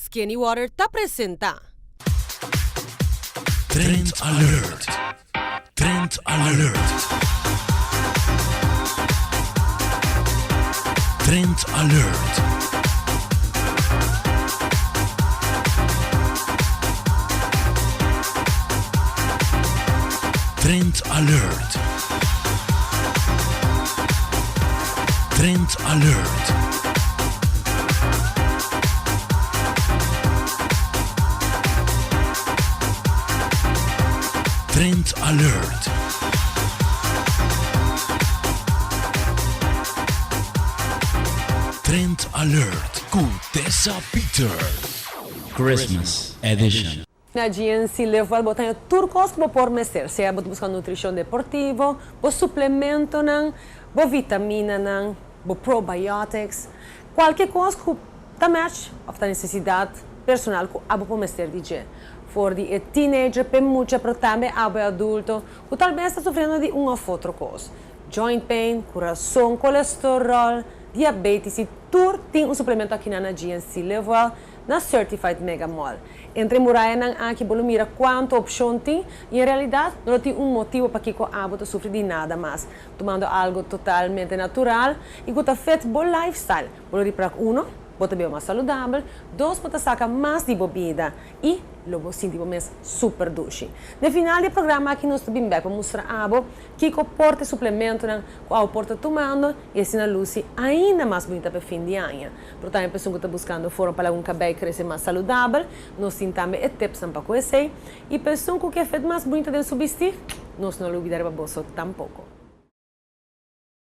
Skinny Water ta presenta. Trend Alert! Trend Alert! Trend Alert! Trend Alert! Trend Alert! Trend Alert! Trend Alert ku Tessa Peters. Christmas Edition. Na GNC Live Well bo ta haña tur kos ku bo por mester, sea bo ta buska nutrishon deportivo, bo suplementonan, bo vitaminanan, bo probiotics, kualke kos ku ta match òf ta nesesidat personal ku abo por mester di dje. For di e teenager p'e mucha pero tambe abo e adulto ku talbes ta sufriendo di un òf otro kos, joint pain, kurason, kolesterol, diabetes i tur tin un suplemento akinan na GNC Live Well na Certified Mega Mall. Entre murayanan aki bo lo mira cuanto opcion tin y en realidad no lo tin un motibo pakico abo ta sufri di nada mas. Tumando algo totalmente natural y cu ta fit bo lifestyle, bo lo ripara cu uno, bo ta biba mas saludabel, dos, bo ta saca mas di bo bida y lo bo sinti bo mes super dushi. Na final di e programa aki nos ta bin bek pa mustra abo kico por ta e suplementonan cu abo por ta tumando y asina luci ainda mas bunita pa e fin di aña. Pero tambe pa esun ku ta buskando forma pa laga un kabei krese mas saludabel, nos tin tambe e tipsnan pa ku esei. I pa esun ku ke fet mas bunita den su bistí, nos no lo lubida riba boso tampoko.